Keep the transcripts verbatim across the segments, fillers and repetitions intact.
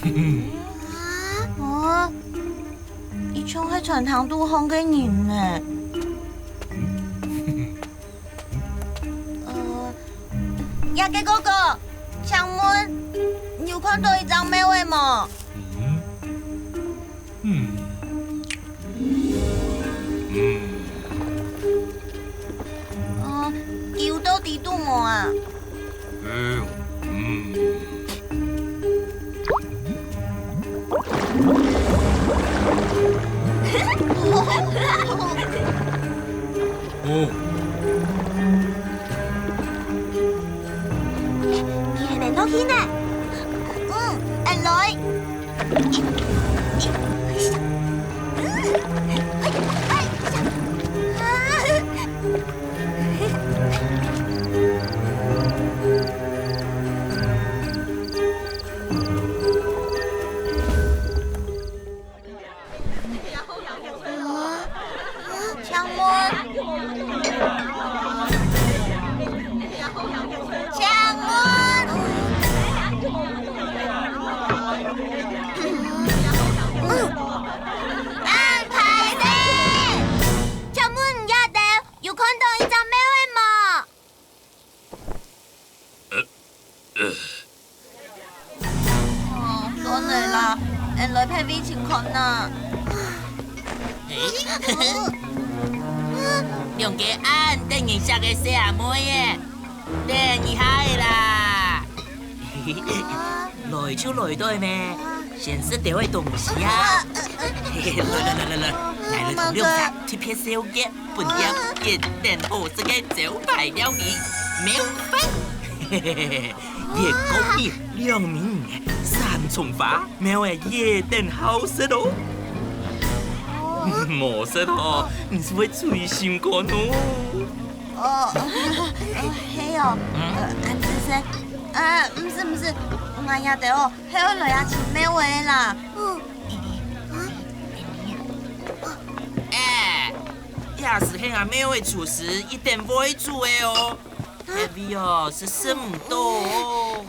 啊？哦，佢像係餐廳肚項个人呢。呃，這个哥哥，請問，你有看到一隻貓仔無？嗯，嗯，嗯。呃，佢有到底肚無啊？ 嗯，嗯。哦。佢還無落去呢。嗯，恁來。 請問？請問？恁歹勢！請問你兜有看到一隻貓仔無？ 哦，算了啦，𫣆來別位尋看啊。兩個恁得人惜个細阿妹仔，等一下仔啦。來就來對咩，先食兜仔東西啊。來來來來來，來來同兩儕特別紹介。 本店一等好食个招牌料理，貓飯。月光米、兩文魚、三重花，貓仔一等好食哦。無食哦，你就會捶心肝哦。哦，係哦，恁仔細。啊，毋係毋係，𠊎這兜哦，係愛來這尋貓仔啦。 哎，這就係吾貓仔廚師一等會煮个哦，別位哦，係食毋到哦。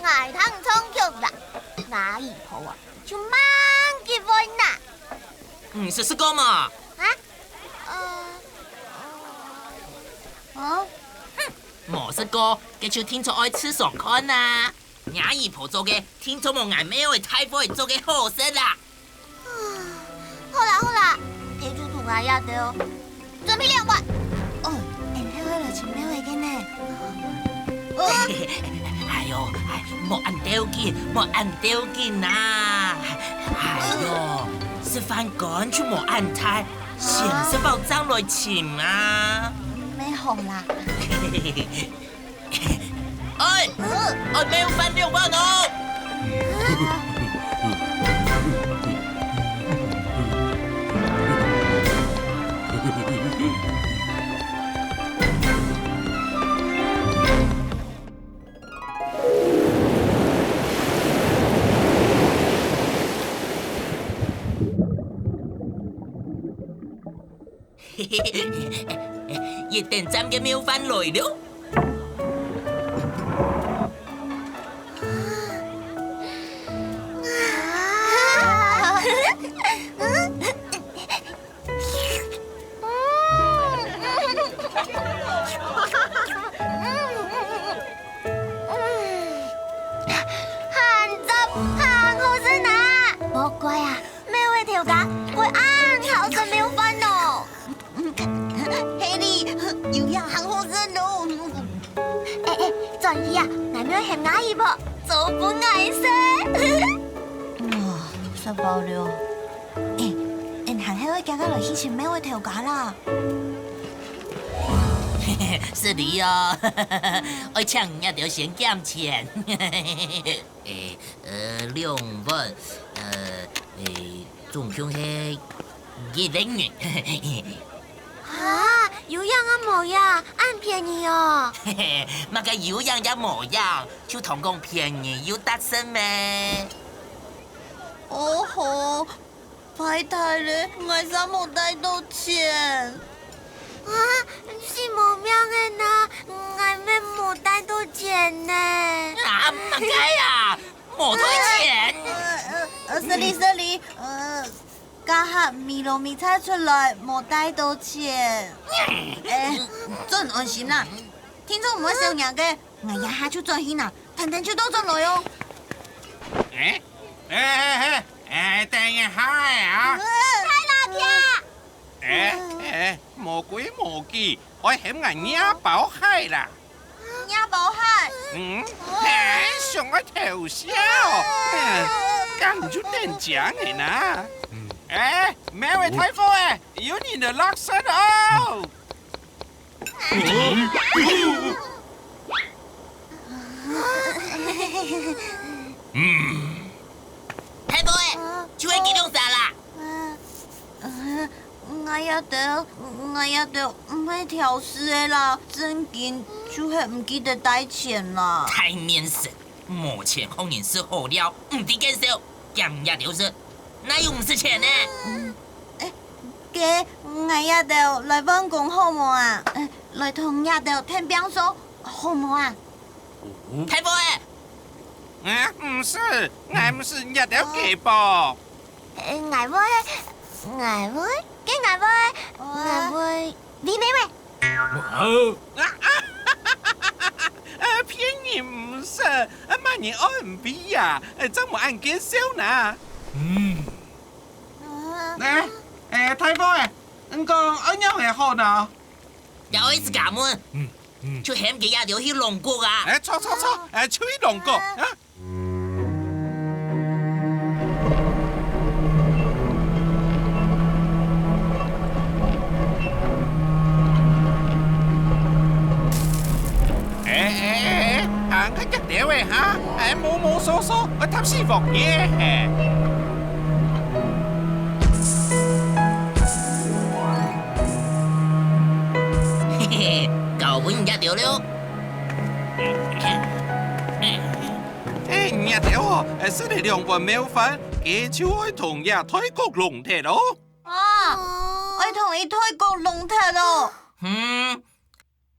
𠊎聽唱曲啦，吾姨婆啊，就吂幾會拿。你識食過無？啊？呃，哦，無食過，該就定著愛試嚐看啊。 吾姨婆做个，定著無𠊎貓仔大會做个好食啦！好啦好啦，該就同𠊎這兜準備兩碗。哦，𫣆係愛來尋貓仔个呢。哎喲，哎，莫恁鬥緊，莫恁鬥緊啊！哎喲，食飯趕就莫恁大，先食飽正來尋啊！乜好啦。 哎，愛貓飯兩碗哦！一等讚个貓飯來了！還汁還好食哪！莫怪啊，貓仔頭家會恁好食貓飯哦！ 係哩，有影還好食哦。哎哎，轉去啊，𠊎愛喊吾姨婆做分𠊎食。哇，食飽了。哎，𫣆還係愛遽遽來去尋貓仔頭家啦。失禮哦，愛請你兜先減錢。哎，呃，兩碗，呃，哎，總共係 一個人。哈，有影啊無影，恁便宜哦！麼个有影也無影，就當講便宜又得食咩？哦吼，壞忒了，𠊎儕無帶到錢。啊，死無命个哪，𠊎乜無帶到錢呢！啊，麼个啊！無退錢。呃，呃，sorry，sorry，呃，該下迷路迷猜出來，無帶到錢。欸，準安心啦，聽眾毋會笑你个，𠊎這下就轉去拿，等等就倒轉來哦。欸，欸，欸，欸，等一下仔啊！太垃圾！欸，欸，無規無矩，愛喊𠊎若包蟹啦！ 若包蟹。嗯，嘿，想愛偷笑，嗯，該你就等著个啦。欸，貓仔大伙仔，有人來落雪哦！大伙仔，就係佢兩儕啦！ 呃，𠊎這兜，𠊎這兜毋係挑事个啦，正經就係毋記得帶錢啦。大面神，無錢學人食好料，毋知見笑，撿這兜食，哪有毋使錢呢？嗯，欸，該𠊎這兜來換工好無啊？呃，來同這兜𢯭拚掃好無啊？大伙仔！啊，毋使，𠊎毋使這兜雞婆。 呃，𠊎會，𠊎會，該𠊎會，𠊎會，喂，喂，喂。啊，騙人毋使，麼人愛毋會啊？正無恁見笑呢。嗯。欸，欸，大伙仔，你講愛仰仔好呢？有意思，敢問？嗯，嗯。就喊佢這兜去龍谷啊。欸，著，著，著，欸，就去龍谷啊。 欸，欸，欸，行較遽兜仔哈，欸，毛毛趖趖，會踏死黃雞嘿。嘿嘿，交分你這兜了。 欸，你兜哦，食了兩碗貓飯，該就愛同這大角弄忒咯。啊，愛同佢大角弄忒咯。嗯，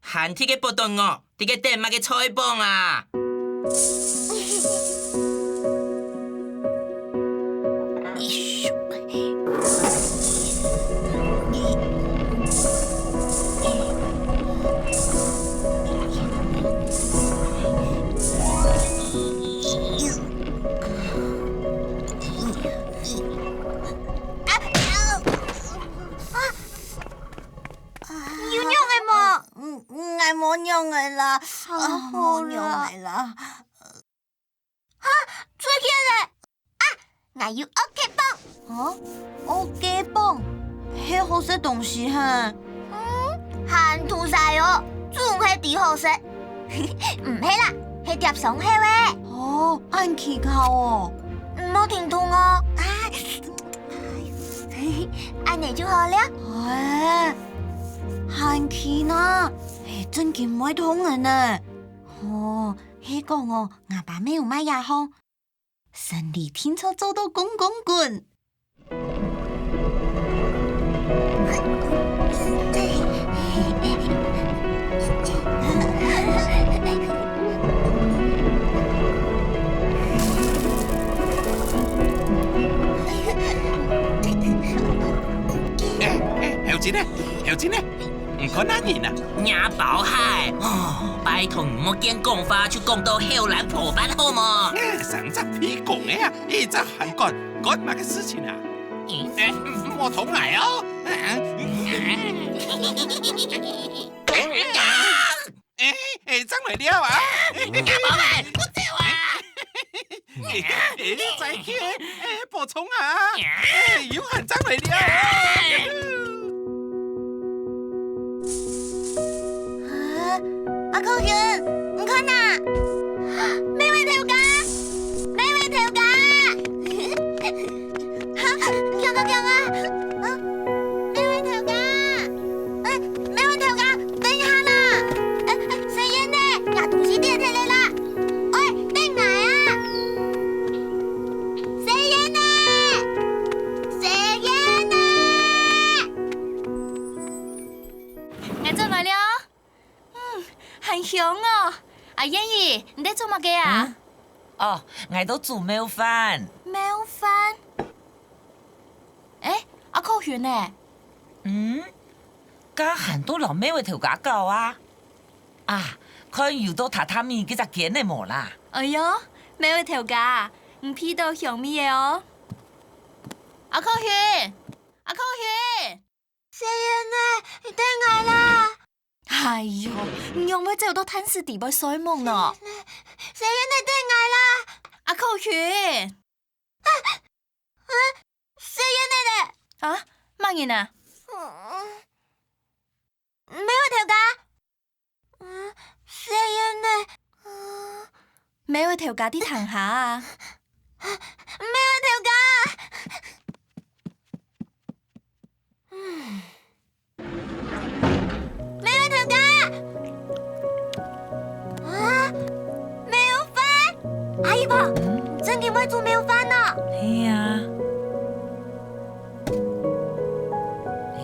還在該發呆哦，在該等麼个菜幫啊？ 有仰仔無？嗯，𠊎無仰仔啦，啊，無仰仔啦。 哈，出現了！啊，𠊎有惡雞磅。哦，惡雞磅，係好食東西哈？嗯，還忒細哦，總係知好食。毋係啦，係碟上口个。哦，恁奇巧哦。毋好停動哦。啊，恁仔就好了。哎，還奇呢，係正經毋會痛个呢。哦，係講哦，吾爸乜有賣這項。 生理定著做到滾滾滾。欸，欸，後進呢，後進呢！ 毋看哪人啊？若包蟹！哦，拜託你莫見講話就講到口瀾破腹好無？成隻皮公仔啊，一隻還管，管麼个事情啊？欸，莫動𠊎哦！欸，欸，正來尞啊！若包蟹，𠊎走啊！ 欸，再見，欸，寶聰啊！欸，有閒正來尞啊！啊，阿康兄，你看啊！貓仔頭家，貓仔頭家！哈，強啊，強啊！啊，貓仔頭家！ 欸，貓仔頭家，等一下啦！欸，欸，細燕仔，若東西跌忒了啦！喂，等𠊎啊！細燕仔，細燕仔！𠊎轉來了。嗯，還香哦！阿燕姨，你在做麼个啊？嗯？哦，𠊎在煮貓飯。貓飯？欸，阿可雲呢？嗯，該還在摎貓仔頭家搞啊？啊，看有在榻榻米該隻間仔無啦？哎喲，貓仔頭家，你鼻著香味仔哦！阿可雲，阿可雲！細燕仔，你等𠊎啦！ 哎喲，你仰會走到炭屎底背睡目呢？細燕仔，等𠊎啦！阿可雲！啊，啊，細燕仔咧！啊，麼人啊？嗯，貓仔頭家。嗯，細燕仔。嗯，貓仔頭家在廳下啊！貓仔頭家！ 貓仔頭家！啊，貓飯！阿姨婆，嗯？你真經會煮貓飯呢？係啊。欸？